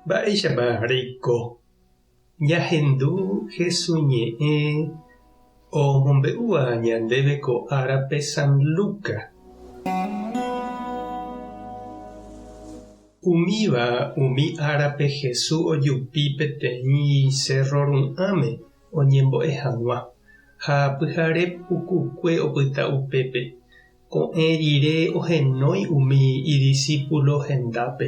Mba'éichapa reiko? Ñahendu Hesu ñe'ẽ omombe'úva ñandéve ko árape San Luca. Umíva umi árape Hesu ojupi peteĩ sérro ru'ãme oñembo'e hag̃ua, ha pyhare pukukue opyta upépe. Ko'ẽ rire ohenói umi idisípulo hendápe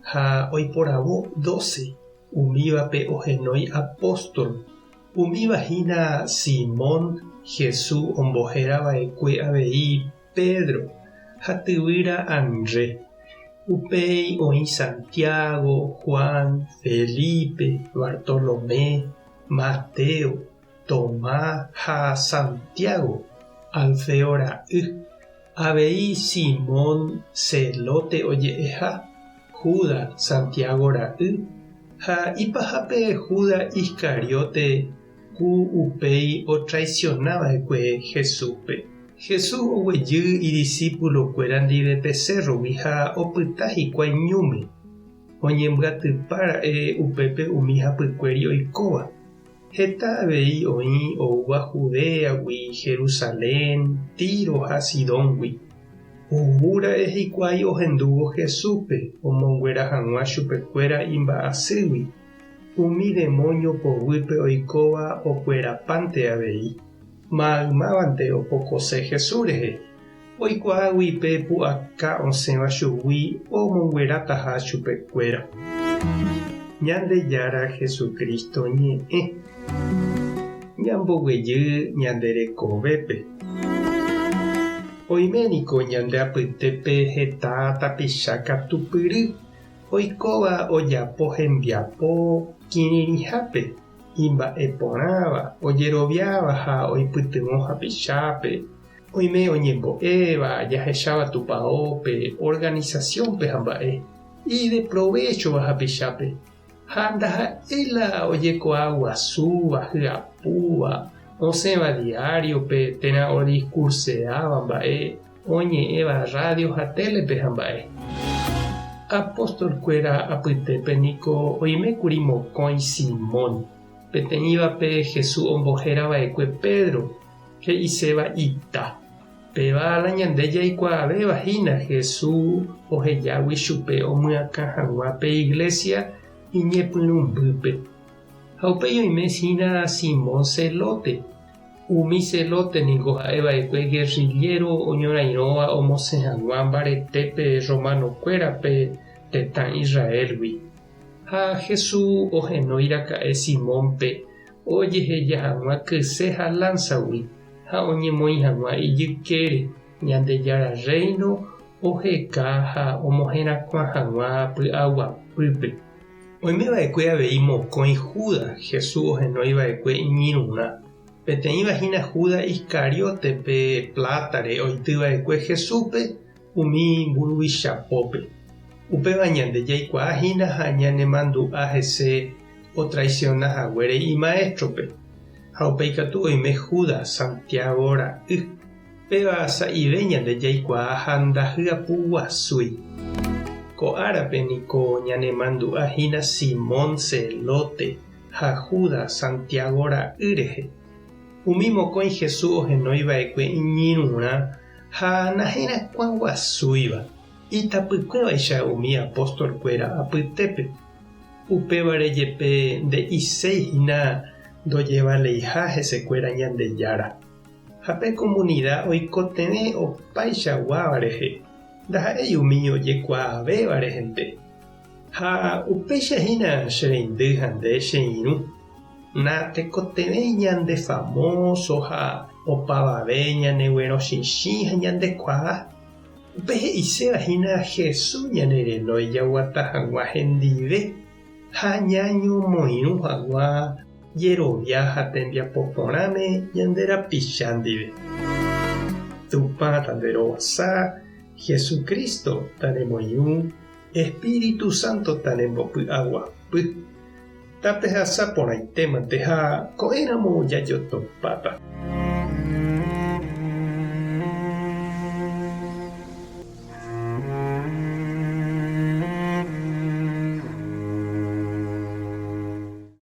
ha oiporavo dóse, umívape ohenói apóstol. Umíva hína Simón, Jesús ombohéra va'ekue avei Pedro, ha tyvýra André. Upéi oĩ Santiago, Juan, Felipe, Bartolomé, Mateo, Tomás ha Santiago, Alfeo ra'y. Avei Simón Zelote oje'eha, Judas, Santiago ra'y, ha ipahápe Judas Iscariote ku upéi otraisiona va'ekue Jesúspe. Jesús oguejy idisípulokuéra ndive pe sérrogui ha opyta hikuái ñúme. Oñembyatypa ra'e upépe umi hapykuéri oikóva. Heta avei oĩ oúva Judéagui, Jerusalén, Tiro ha Sidóngui. Ou ra'e hikuái ohendúvo Jesúspe omonguera hag̃ua chupekuéra imba'asýgui, umi demóño poguýpe oikóva okuerapánte avei. Maymávante opokose Jesús rehe, oikuaágui pe pu'aka osẽva chugui omonguerataha chupekuéra. Ñandejára Jesucristo ñe'ẽ. Ñamboguejy ñande rekovépe. Oime niko ñande apytépe heta tapicha katupyry oikóva ojapo hembiapo kirirĩhápe, imba'e porãva, ojeroviáva ha oipytyvõ hapichápe, Oime oñembo'éva, jahecháva tupaópe, organisasiónpe ha mba'e, ideprovéchova hapichápe, ha ndaha'éi la ojekuaa guasúva, hyapúva, osẽva diáriope térã odiskurseáva mba'e, oñe'ẽva rrádio ha télepe ha mba'e. Apostolkuéra apytépe niko oimékuri mokõi Simón, peteĩvape Jesús ombohéra va'ekue Pedro, He'iséva ita. Péva la ñande jaikuaavéva hína Jesús ohejágui chupe omyakã hag̃ua pe iglésia iñepyrũmbýpe. Ha upéi oime hína Simón Zelote. Umi Zelote ningo ha'e va'ekue gerrilléro oñorairõva omosẽ hag̃ua mbaretépe romanokuérape tetã Israélgui. Ha Jesús ohenói raka'e Simónpe ojeheja hag̃ua kyse ha lánsagui ha oñemoĩ hag̃ua ijykére Ñandejára Rréino oheka ha omoherakuã hag̃ua py'aguapýpe. Oime va'ekue avei mokõi Judas Jesús ohenói va'ekue iñirũrã. Peteĩva hína Judas Iscariote pe plátare oity va'ekue Jesúspe umi mburuvicha pópe. Upéva ñande jaikuaa hína ha ñanemandu'a hese otraisiona haguére imaéstrope. Ha upéi katu oime Judas, Santiago ra'y. Péva sa'ive ñande jaikuaa ha ndahyapuguasúi. Ko árape niko ñanemandu'a hína Simón Zelote ha Judas, Santiago ra'y rehe. Umi mokõi Jesús ohenói va'ekue iñirũrã ha naherakuãguasúiva, itapykuévaicha umi apóstol-kuéra apytépe. Upévare jepe nde'iséi hína ndojevaleiha hesekuéra Ñandejára. Ha pe komunida oikotevẽ opaichaguáva rehe, ndaha'éi umi ojekuaavéva rehente. Ha upéicha hína che reindy ha nde che irũ. Natekotevẽi ñandefamóso ha opavave ñaneguerõchichĩ ha ñandekuaa. Upe he'iséva hína Jesús ñanerenói jaguata hag̃ua hendive ha ñañomoirũ hag̃ua jerovia ha tembiapo porãme ñande rapicha ndive. Tupã tanderovasa, Jesucristo tanemoirũ, Espíritu Santo